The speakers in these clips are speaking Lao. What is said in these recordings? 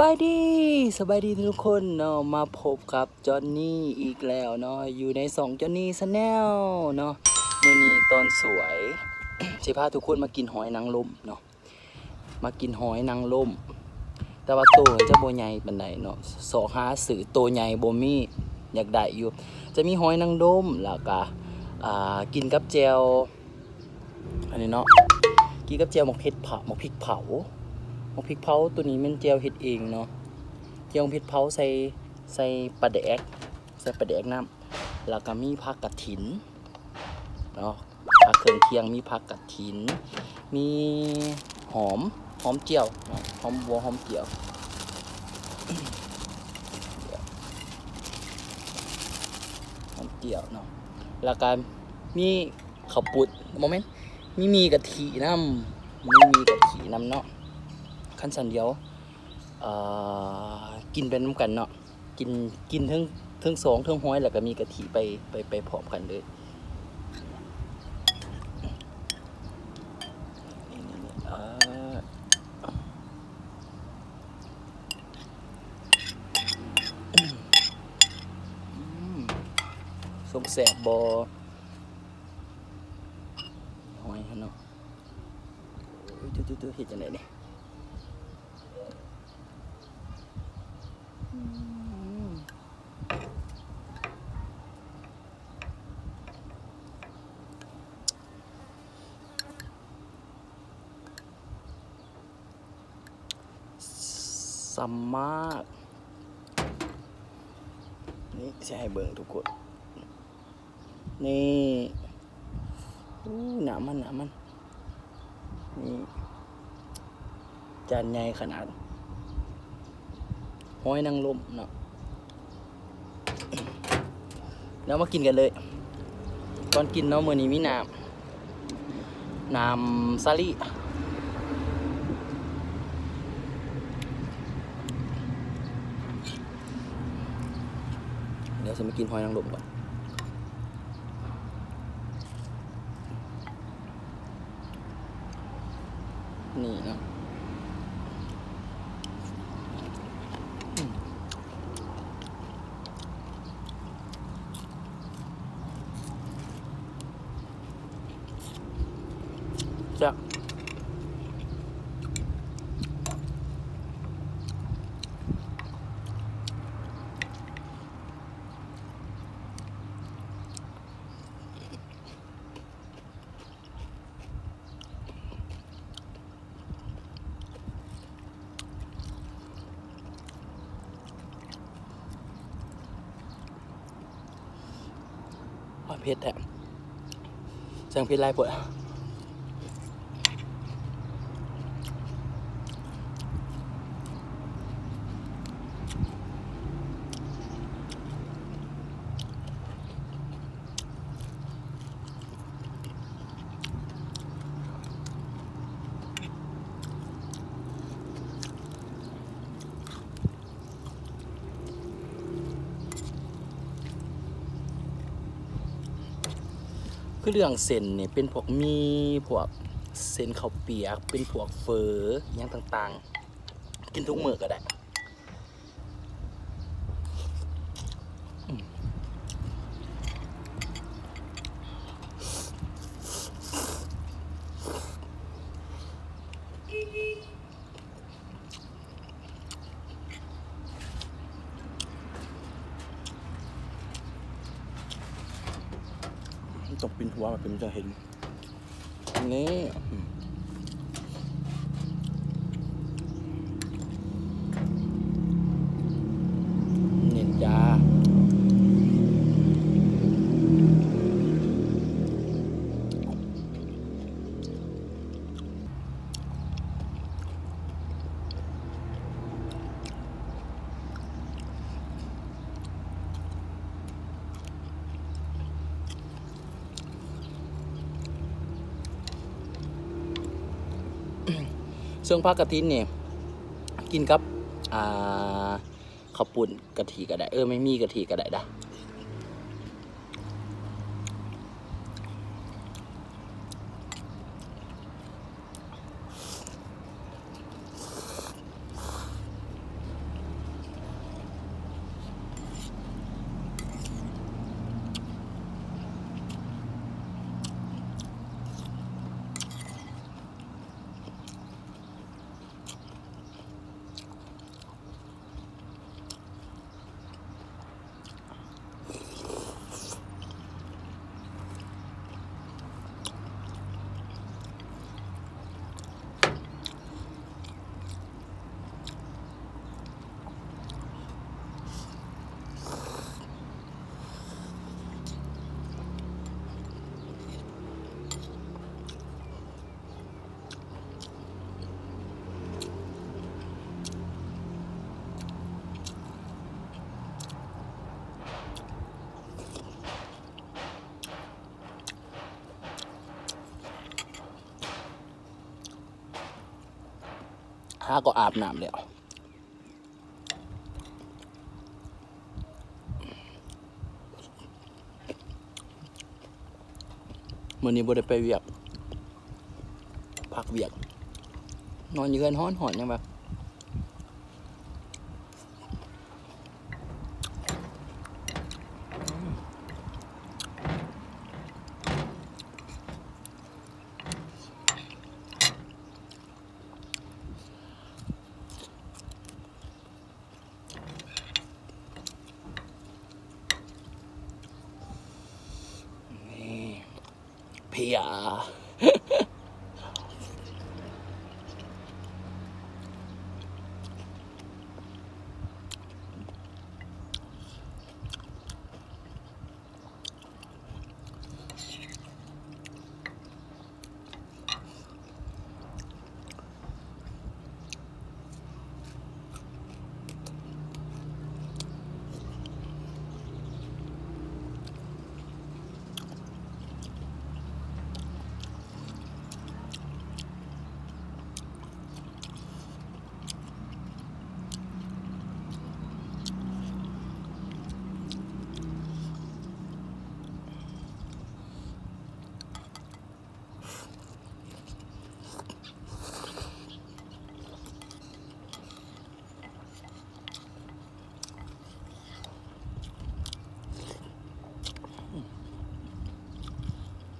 ສະບາຍດີ ສະບາຍດີທຸກຄົນເນາະ ມາພົບກັບຈອນນີອີກແລ້ວເນາະ ຢູ່ໃນຊ່ອງຈອນນີແຊນແນວເນາະ. ມື້ນີ້ຕອນສວຍ ຊິພາທຸກຄົນມາກິນຫອຍນາງລົມເນາະ. ມາກິນຫອຍນາງລົມ ແຕ່ວ່າໂຕຈະບໍ່ໃຫຍ່ປານໃດເນາະ ຊອກຫາຊື້ໂຕໃຫຍ່ບໍ່ມີ ຢາກໄດ້ຢູ່. ຈະມີຫອຍນາງລົມ ແລ້ວກະ ອ່າ ກິນກັບແຈ່ວ ອັນນີ້ເນາະ ກິນກັບແຈ່ວໝາກເຜັດເຜົາ ໝາກພິກເຜົາ ໝາກພິກເຜົາ. ໂຕນີ້ແມ່ນແຈ່ວເຮັດເອງເນາະ ແຈ່ວເຜັດເຜົາ ໃສ່ ໃສ່ປາແດກ ໃສ່ປາແດກນຳ ແລ້ວກະມີຜັກກະຖິນເນາະ. ຜັກເຄື່ອງຄຽງ ມີຜັກກະຖິນ ມີຫອມ ຫອມຈຽວເນາະ ຫອມບົວ ຫອມຈຽວ ຫອມຈຽວເນາະ. ແລ້ວກະມີເຂົ້າປຸ້ນ ບໍ່ແມ່ນ ມີໝີ່ກະທິນຳ ມີໝີ່ກະທິນຳເນາະ. ຄັນຊັ້ນດຽວ ເອີ ກິນໄປນຳກັນເນາະ. ກິນ ກິນເທິງ ເທິງສອງ ເທິງຫອຍ ແລ້ວກະມີກະທິໄປ ໄປ ໄປພ້ອມກັນເລີຍ. ນີ້ໆໆ ເອີ ອືມ ສົມແຊບບໍ່ ຫອຍຫັ້ນເນາະ. ໂອ້ຍ ເຮັດຈັ່ງໃດນີ້? ອືມ ຊ່ຳມາກ. ນີ້ ຊິໃຫ້ເບິ່ງທຸກຄົນ ນີ້ ໂອ້ ໜ້າມັນ ໜ້າມັນ ນີ້ ຈານໃຫຍ່ຂະໜາດ ຫອຍນາງລົມເນາະ. ແລ້ວມາກິນກັນເລີຍ ກ່ອນກິນເນາະ ມື້ນີ້ມີນ້ຳ ນ້ຳສາລີ. ດຽວຊິມາກິນຫອຍນາງລົມກ່ອນ ນີ້ເນາະ. ແຊບ. ໂອ້ຍ ເຜັດແທ້ ແຊງເຜັດຫຼາຍໂພດ. ຄືເລື່ອງເສັ້ນນີ້ ເປັນພວກໝີ່ ພວກເສັ້ນເຂົ້າປຽກ ເປັນພວກເຝີ ອີ່ຫຍັງຕ່າງໆ ກິນທຸກມື້ກໍໄດ້. ຕ້ອງປິ່ນຫົວ ມັນເປັນ ມັນຈະເຫັນ. ນີ້ ອືມ ເນັ້ນຈ້າ. ເຊິ່ງຜັກກະຖິນນີ້ ກິນກັບ ອ່າ ເຂົ້າປຸ້ນກະທິກໍໄດ້ ເອີ ແມ່ນໝີ່ກະທິກໍໄດ້ດາ. ອ ຫາກໍອາບນ້ຳແລ້ວ. ມື້ນີ້ບໍ່ໄດ້ໄປວຽກ ພັກວຽກ ນອນຢູ່ເຮືອນຮ້ອນໆ ຫຍັງວ່າ. ນີ້ ເພຍ.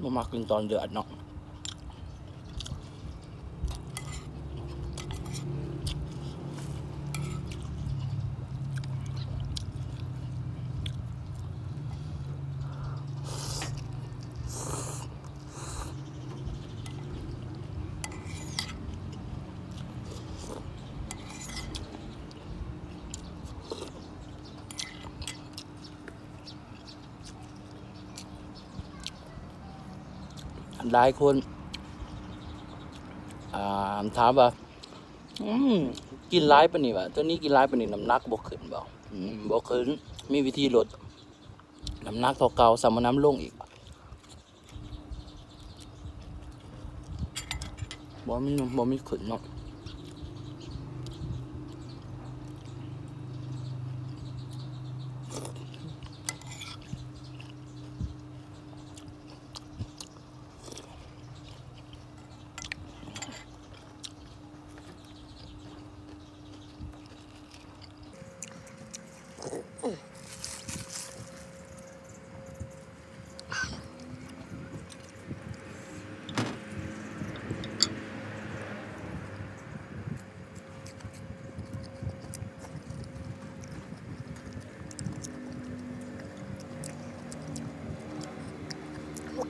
ບໍ່ມັກກິນຕອນເດືອດເນາະ. ຫຼາຍຄົນ ອ່າ ຖາມວ່າ ອືມ ກິນຫຼາຍປານນີ້ຫວາ ໂຕນີ້ກິນຫຼາຍປານນີ້ ນ້ຳໜັກບໍ່ຂຶ້ນບໍ່? ອືມ ບໍ່ຂຶ້ນ. ມີວິທີລົດນ້ຳໜັກເທົ່າເກົ່າ ຊ້ຳເອົານ້ຳລົງອີກ. ບໍ່ມີ ບໍ່ມີຂຶ້ນເນາະ.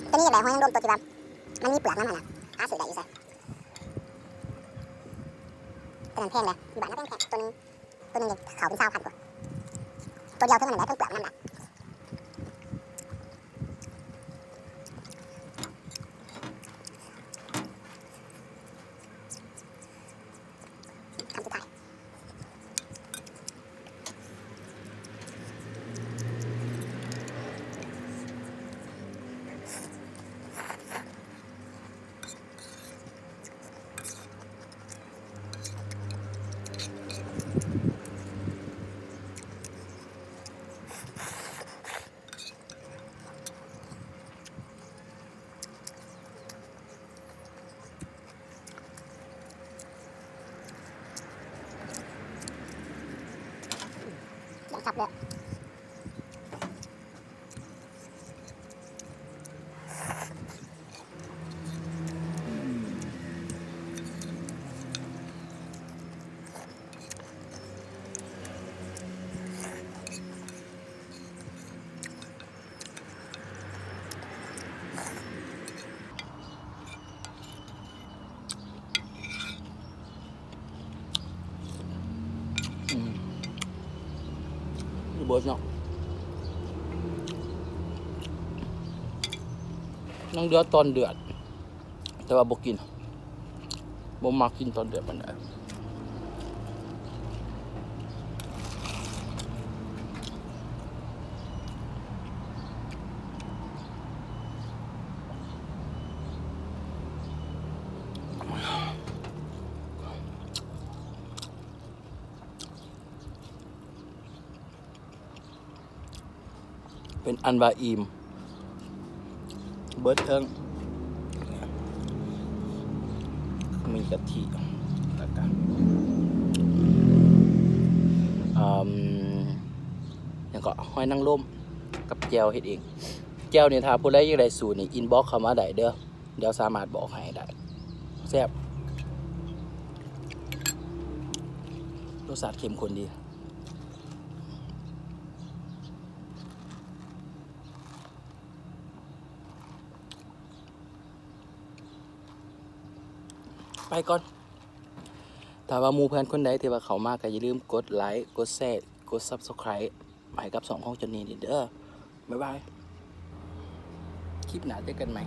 ໂຕນີ້ແຫຼະ ຫອຍນາງລົມ ໂຕທີ່ວ່າມັນມີເປືອກນຳຫັ້ນນະ ຫາຊື້ໄດ້ຢູ່ໃສ? ໂຕນັ້ນແພງເດ້ ຢູ່ບ້ານນະແພງໆ ໂຕໜຶ່ງ ໂຕໜຶ່ງເຂົ້າເປັນຊາວພັນກວ່າ ໂຕດຽວເຖິງນັ້ນແຫຼະ ເຖິງເປືອກມັນນະ. ຄຳສຸດທ້າຍ. ຢາກສັບເລີຍ. ອືມ ບໍ່ເບິດເນາະ ຍັງເຫຼືອຕອນເດືອດ ແຕ່ວ່າບໍ່ກິນ ບໍ່ມັກກິນຕອນເດືອດປານໃດ. ອືມ ເປັນອັນວ່າອີ່ມ ເບິດເທິງ ມີກະທິ ແລ້ວກະ ອາ ຫຍັງເກາະ ຫອຍນາງລົມກັບແຈ່ວເຮັດເອງ. ແຈ່ວນີ້ ຖ້າຜູ້ໃດຢາກໄດ້ສູດນີ້ ອິນບັອກເຂົ້າມາໄດ້ເດີ ດຽວສາມາດບອກໃຫ້ໄດ້. ແຊບ ລົດຊາດເຂັ້ມຂຸ້ນດີ. ໄປກ່ອນ. ຖ້າວ່າໝູ່ເພື່ອນຄົນໃດທີ່ວ່າເຂົ້າມາ ກໍຢ່າລືມກົດໄລ ກົດແຊ ກົດ Subscribe ໃຫ້ກັບຊ່ອງຂອງ Johnny ນີ້ເດີ. ບາຍບາຍ. ຄລິບໜ້າເຈີກັນໃໝ່.